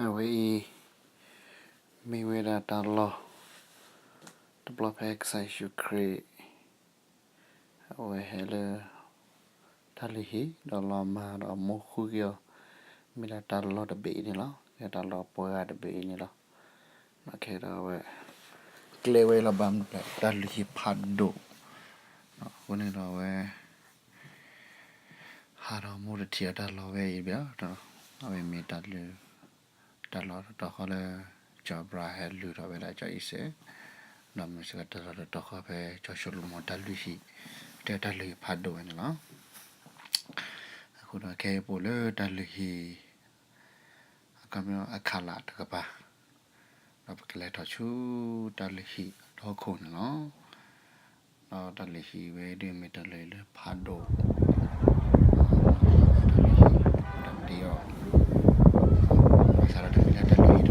အဝဲအံၤ မ့ၢ်ဝဲဒၣ်တၢ်လီၢ် တဘျီဖဲကစၢ်ယ့ၣ်ၡူးခရံာ် အဝဲဟဲလၢ တၢ်လုၢ်ဟံၣ် ဒီးလီၤမၢ်ဒီးအမိၢ်ဃုက့ၤအီၤ မ့ၢ်ဒၣ်တၢ်လီၢ်တဘ့ၣ်အံၤန့ၣ်လီၤ. ကဲတၢ်လီၢ်ပှဲၤဂၤတဘ့ၣ်အံၤန့ၣ်လီၤ. ခဲဒီးအဝဲ ကျဲဝဲလီၤဘၣ်မနုၤလဲၣ် တၢ်လုၢ်ဟံၣ်ဖးဒိၣ် အဃိန့ၣ်ဒီးအဝဲ ဟးဒီးမိၢ်တထံၣ်အတၢ်လီၢ်ဝဲအံၤဘၣ်ဒီး အဝဲမ့ၢ်တၢ်လုၢ် တၢ်လီၢ်တတီၤဃီလၢ ကၠီၤအၤဘြၤဟၣ်ဟဲလုၢ်ထီၣ်ဝဲဒၣ်ကၠီၤအံၤစဲး, ဒီးမ့ၢ်စ့ၢ်ကီးတၢ်လီၢ်တတီၤဃီဖဲကၠီၤၡလိၤမိၤတၢ်လုၢ်ဟံၣ်, တဲတၢ်လုၢ်ဟံၣ်ဖးဒိၣ်ဝဲန့ၣ်လီၤ. အဃိဒီးခဲအံၤပအိၣ်လၢတၢ်လုၢ်ဟံၣ် အခီပညီအခးလးတကပၤ ဒီးပကလဲၤထီၣ်ဆူတၢ်လုၢ်ဟံၣ်အတီခိၣ်န့ၣ်လီၤ. ဒီးတၢ်လုၢ်ဟံၣ်ဝဲဒၣ်မ့ၢ်တၢ်လုၢ်ဟံၣ်လၢဖးဒိၣ်, တၢ်လုၢ်ဟံၣ်ဒီးတ့အီၤ, ဘၣ်ဆၣ်ဒီးတမ့ၢ်လၢတၢ်လုၢ်ဟံၣ်တမ့ၢ်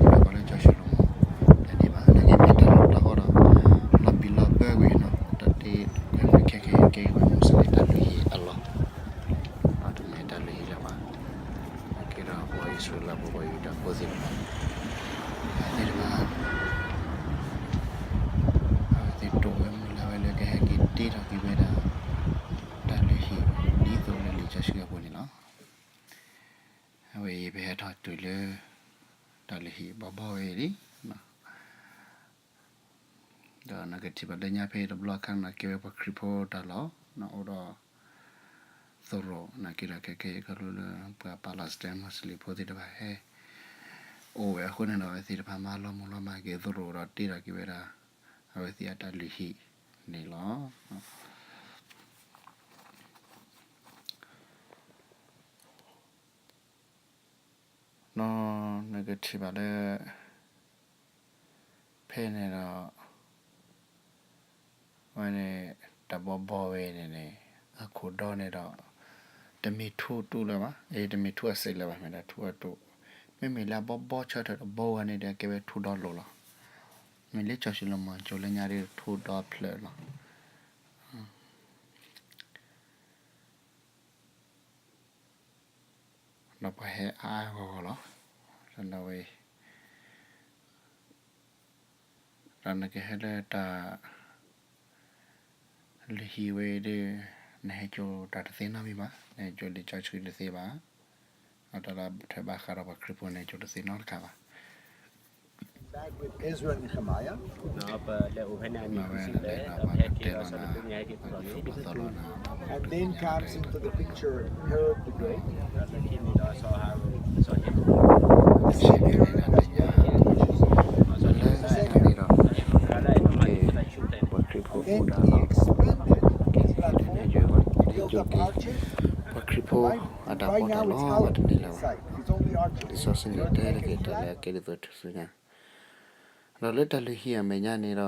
လၢကီၢ်လၢကၠီၤၡလိၤမိၤ တၢ်ဒ်ဘၣ်, နာ်က့မ့ၢ်တၢ်လီၢ်တတီၤဃီဒီး လီၤဘံၣ်လီၤဘၢကွံာ်နီၤ, တၢ်တ့ခဲခဲခဲကဲဝဲမ့ၢ်စ့ၢ်ကီးတၢ်လုၢ်ဟံၣ်အလီၢ် ဒီးတမ့ၢ်တၢ်လုၢ်ဟံၣ်လၢၤဘၣ်. နာ်က့ဒီးပှၤအံၣ်စရ့လးဖိ ပှၤယူဒၤဖိသ့ၣ်တဖၣ် သ့ၣ်တဖၣ် အဝဲသ့ၣ်တိာ်ဝဲမုၢ်လၢ်ဝဲလၢကဟဲက့ၤတ့ထီၣ်က့ၤဝဲဒၣ် တၢ်လုၢ်ဟံၣ်ဒ်သိးလၢလံာ်စီဆှံအပူၤန့ၣ်လီၤ. အဝဲအံၤပဟဲထီၣ်တုၤလၢ တၢ်လုၢ်ဟံၣ်ဘီဘီဝဲအံၤလံ. ဒီးနကထံၣ်ဘၣ်လၢညါဖဲအံၤတဘျီအခါန့ၣ် ကဲဝဲပှၤခရံာ်ဖိတၢ်လီၢ်, အိၣ်ဒီး သရိာ် နာ်က့ဒီးခဲခဲအံၤခီဖျိလၢ ပှၤ Palestine Muslim ဖိသ့ၣ်တဖၣ်ဟဲ အိၣ်ဝဲအဃိန့ၣ်ဒီး အဝဲသ့ၣ်တဖၣ်မၤလီၤမုၢ်လီၤမၢ်က့ၤသရိာ်ဒီးတ့ထီၣ်က့ၤဝဲဒၣ် အဝဲသ့ၣ်အတၢ်လုၢ်ဟံၣ်န့ၣ်လီၤ. ဒီးနကထံၣ်ဘၣ်လၢ ဖဲန့ၣ်ဒီး ဝဲန့ၣ် တၢ်ဘီဘီဝဲန့ၣ်န့ၣ် အခိၣ်ဒီန့ၣ်ဒီး တမ့ၢ်ထူတူၢ်လၢၤဘၣ်, အ့ တမ့ၢ်ထူအစ့လၢၤဘၣ်, မ့ၢ်ဒၣ်ထူအတူၢ်, မ့မ့ၢ်လၢအဘီဘီဆၢထၢၣ်တဘီဝဲန့ၣ်ဒီး ကဲဝဲထူဒီလိၤလီၤ. မ့ၢ်လၢကၠီၤၡလိၤမိၤကၠိလၢညါဒီးထူဒီဖျၢၣ်လီၤ. ဒီးပှၤဟဲအါအါဂီၢ်ဂီၢ်လီၤ. ဒီးဝဲ ဒီးနကဟဲလၢတၢ်လုၢ်ဟံၣ်ဝဲဒီး နဟဲကၠိတၢ်တသ့နီတမံၤဘၣ်, နဟဲကၠိလံာ်စီဆှံတသ့ဘၣ်, ဒီးတၢ်လၢထွဲဘၣ်ဃးဒီးပှၤခရံာ်ဖိန့ၣ် ကၠိတသ့နီတခါဘၣ်. Ezra Nehemiah. နဝဲလဲၤဒီးပှၤကတဲလီၤနၤ, ပှၤကသီၣ်လီၤနၤ, And then comes into the picture Herod the Great. လၢတၢ်န့ၣ်ဒီး ပှၤခရံာ်ဖိအိၣ်ဒၣ်လီၤ, ကဲ ပှၤခရံာ်ဖိအတၢ်ပီးတၢ်လီဘၣ်တန့ၢ်လၢၤဘၣ်. လံာ်စီဆှံန့ၣ်တဲတက့ၢ်တၢ်လၢအကဲဒ်သိးထူၣ်စုညါ ဒီးလၢတၢ်လုၢ်ဟံၣ်အမဲာ်ညါန့ၣ်ဒီး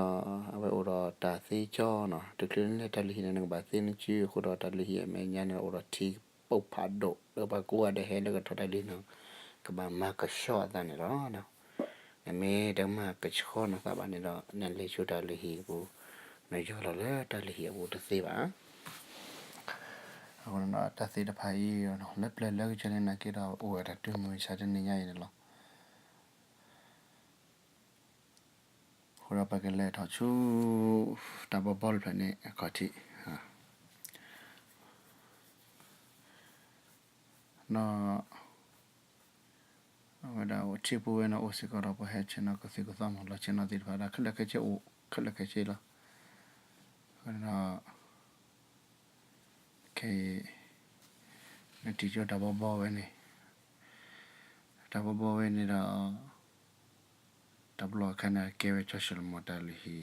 အဝဲအိၣ်ဒီးတၢ်သ့ကၠီနီၤ, တချုးလၢတၢ်လုၢ်ဟံၣ်န့ၣ် နကဘၣ်သ့နစုအဃိဒီး တၢ်လုၢ်ဟံၣ်အမဲာ်ညါန့ၣ်ဒီး အိၣ်ဒီးထံပိာ်ဖးဒိၣ် လၢပှၤကိးဂၤဒဲးဟဲလၢကထီၣ်တၢ်လုၢ်ဟံၣ်န့ၣ် ကဘၣ်မၤကဆှီအသးန့ၣ်လီၤ. နမ့ၢ်တမၤကဆှီနသးဘၣ်န့ၣ်ဒီး နလဲၤဆူတၢ်လုၢ်ဟံၣ်အပူၤ နယီၢ်လီၤလၢတၢ်လုၢ်ဟံၣ်အပူၤတသ့ဘၣ်. အဃိန့ၣ်ဒီး တၢ်သ့ၣ်တဖၣ်အံၤ လၢပျၢၤလၢကစၢၢ်န့ၣ် နာ်က့ဒီး အိၣ်ဝဲတၢ်တုၤမုၢ်ဆါတနံၤညါအံၤန့ၣ်လီၤ. အဃိဒီးပကလဲၤထီၣ်ဆူ တၢ်ဘီဘီတဖျၢၣ်န့ၣ်အခီၣ်ထံး, ဒီး အဝဲဒၣ်အိၣ်ထံပူၤဝဲန့ၣ် အိၣ်စ့ၢ်ကီးဒီးပှၤဟဲဆ့ၣ်နီၤကသံၣ်ကသီမ့ၢ်လီၤဆ့ၣ်နီၤသ့ၣ်တဖၣ်ဒီး ခဲလၢာ်ခဲဆ့အိၣ် ခဲလၢာ်ခဲဆ့လီၤ. အဃိန့ၣ်ဒီး ခဲအံၤ နထံၣ်ကၠိတၢ်ဘီဘီဝဲန့ၣ် တၢ်ဘီဘီဝဲန့ၣ်ဒီး တဘျီအခါန့ၣ် ကဲဝဲကၠီၣ်ၡလိၤမိၤတၢ်လုၢ်ဟံၣ်,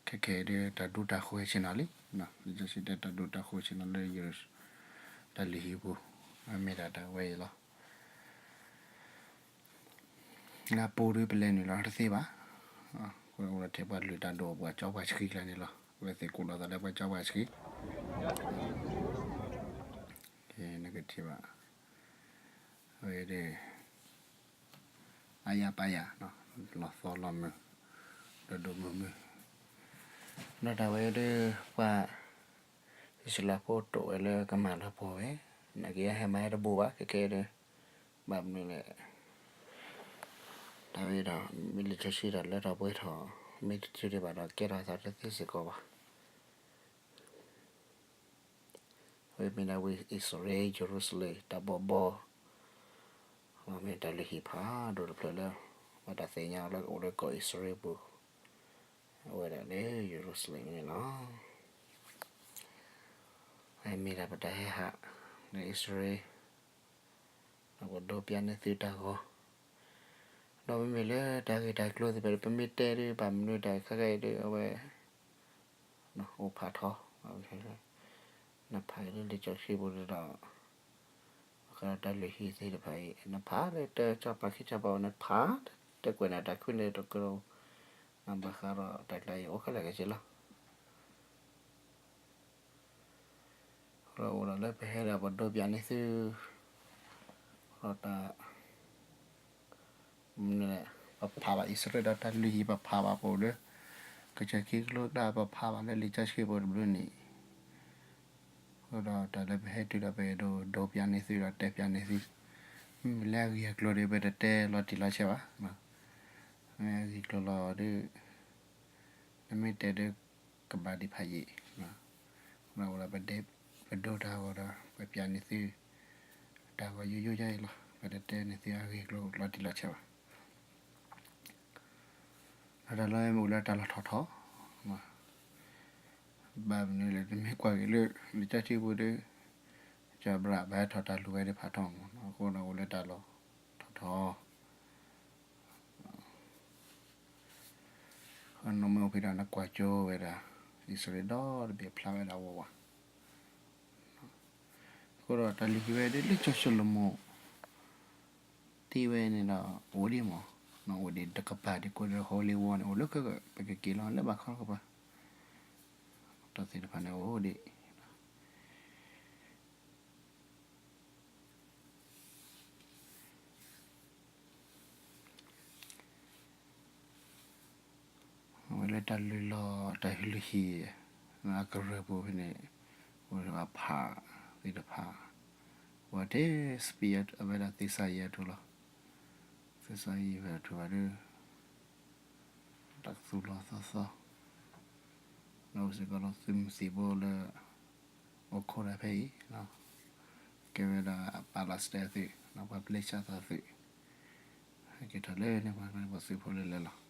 ခဲခဲအံၤဒီး တၢ်ဒူတၢ်ဃိၤဟဲဆ့ၣ်နီၤလံ, လံာ်စီဆှံတဲတၢ်ဒူတၢ်ဃိၤဆ့ၣ်နီၤလၢ တၢ်လုၢ်ဟံၣ်ပူၤ, အမ့ၢ်ဒၣ်တၢ်ဝဲအံၤလီၤ. လၢအပူၤဒီးပလဲၤနုာ်လီၤတသ့ဘၣ်, အိၣ်ဒီးထဲပှၤလုၢ်တၢ်ဒိၣ်ပှၤကၠီပှၤဆှံကျါန့ၣ်လီၤ, အဝဲသ့ၣ်ကိးလီၤသးလၢပှၤကၠီပှၤဆှံ နကထံၣ်ဘၣ် အဝဲဒီး အါယၤပာ်ယၤ, လီၤသီလီၤမုာ်, ဒိၣ်ဒိၣ်မုၢ်မုၢ်, ဒီးတၢ်ဝဲဒီး ပှၤအံၣ်စရ့လးဖိတိာ်ဝဲလၢကမၤလီၤပှီၢ်ဝဲ, နာ်က့ဟဲမၤဟဲတဘူးဘၣ် ခဲခဲဒီး ဘၣ်မနုၤလဲၣ်, တၢ်ဝဲဒီး မ့ၢ်လံာ်စီဆှံဒီးလၢထီၣ်ပှဲၤထီၣ် မ့ၢ်တတုၤဒံးဘၣ်ဒီး ကဲထီၣ်သးတသ့စ့ၢ်ကီးဘၣ်. အဝဲမ့ၢ်ဒၣ်ဝ့ၢ်အံၣ်စရ့လး ယရူၤၡလ့ၣ် တၢ်ဘီဘီ, မ့ၢ်တၢ်လုၢ်ဟံၣ်ဖးဒိၣ်တဖျၢၣ်လၢ ဘၣ်တၢ်သ့ၣ်ညါအီၤလၢအိၣ်လၢကီၢ်အံၣ်စရ့လးပူၤ, အဝဲဒၣ်လၢယရူၤၡလ့ၣ်န့ၣ်လီၤ. အမ့ၢ်ဒၣ်ပတၢ်ဟဲဟး လၢအံၣ်စရ့လး ဒီးပဒိးပျးန့ၢ်သုတၢ်ဂီၤ, ဒီးမ့မ့ၢ်လၢတၢ်ဂ့ၢ်တၢ်ကျိၤသ့ၣ်တဖၣ်ဒီး ပမ့ၢ်တဲဒီး ဘၣ်မနုၤတၢ်ခါခါအံၤဒီး အဝဲ အိၣ်ဖးထီ, နဖးက့ၤလၢလံာ်စီဆှံပူၤဒီး ဘၣ်ဃးဒီးတၢ်လုၢ်ဟံၣ်သ့ၣ်တဖၣ်အံၤ နဖးလၢတၢ်စီၤပၤခံစီၤပၤအအိၣ် နဖး တကွဲးန့ၣ်တၢ်ခုန့ၣ်တကရၢ, ဘၣ်ဃးဒီးတၢ်ကျါအံၤအိၣ်ခဲလၢာ်ခဲဆ့လီၤ. ဒီးအိၣ်ဒီးလၢပဟဲဒီးပဒိးပျးန့ၢ်သု ဒီးတၢ် ပဖးဘၣ်အံၣ်စရ့လးဒီးတၢ်လုၢ်ဟံၣ် ပဖးဘၣ်ပအိၣ်ဒီး ကစၢၢ်ခံကလိကျါ ပဖးဘၣ်လၢလံာ်စီဆှံပူၤတဘျုးန့ၣ်, အဃိဒီးတၢ်လၢပဟဲတုၤဒီးပအဲၣ်ဒိးဒိးပျးန့ၢ်သုဒီးတဲပျးန့ၢ်သု, မ့မ့ၢ်လၢအဂ့ၢ်အကျိၤဒီး ပတတဲလီၤတံၢ်လီၤဆဲးဘၣ်, မ့ၢ်အဂ့ၢ်အကျိၤလီၤဒီး နမ့ၢ်တဲဒီး ကဘၣ်ဒံးဖးယံာ်, အဃိဒီးပဒိးတၢ်ဂီၤဒီး ပပျးန့ၢ်သု တၢ်ဂီၤယိယိယါအံၤလီၤ. ပတတဲန့ၢ်သုအဂ့ၢ်အကျိၤလီၤတံၢ်လီၤဆဲးဘၣ်. ဒီးတၢ်လၢမ့ၢ်အိၣ်လၢတၢ်လီၢ်ထီၣ်ထီ, ဘၣ်မနုၤလဲၣ် တမ့ၢ်ကွၢ်က့ၤလၢ လံာ်စီဆှံပူၤဒီး စီၤအၤဘြၤဟၣ်ဘၣ်ဟဲထီၣ်တၢ်လုၢ်ဝဲသ့ၣ်တဖၣ်ထီၣ်မး, အဃိဒီးအိၣ်လၢတၢ်လီၢ်ထီၣ်ထီ နမ့ၢ်အိၣ်ဖဲဒီးနကွၢ်ကၠိဝဲဒၣ် အံၣ်စရ့လးဒီတဘ့ၣ်ဖျါဝဲဒၣ်ဝးဝး, အဃိဒီးတၢ်လုၢ်ဟံၣ်ဝဲဒၣ်လၢစီၤၡလိၤမိၣ် တ့ဝဲန့ၣ်ဒီး အိၣ်ဒံးမး, အိၣ်ဒံးတကပၤဒံးကိးဒီး Holy Wall န့ၣ် အိၣ်လၢခဲကၢၢ် ပကက့ၤလီၤလၢဘၣ်ခီတကပၤ, တၢ်သ့ၣ်တဖၣ်န့ၣ်အိၣ်ဒံး အဝဲလၢတၢ်လုၢ်လီၤတၢ်ဟံးလုၢ်ဟံၣ် အကရၢၢ်ပူၤဖဲန့ၣ် အိၣ်ဒီးအဖးသ့ၣ်တဖၣ်, အဝဲထဲ စပံး အဝဲဒၣ်သ့းစၤယံၤအထူၣ်လီၤ. သ့းစၤယံၤဖဲအထူၣ်ဘၣ်ဒီး တၢ်ကသူၣ်လီၤသီသီ ဒီးအိၣ်စ့ၢ်ကီးလၢသုးမုၢ်သံၣ်ဘိလၢ အိၣ်ခိးဒၣ်ဖဲအံၤ, ကဲဝဲဒၣ် Palestine သုး ပှၤပျဲၢ်စၢ်သးသုး, ဟဲက့ၤထီၣ်လၢန့ၣ် ပှၤသုးဖိလၢလဲၤလီၤ.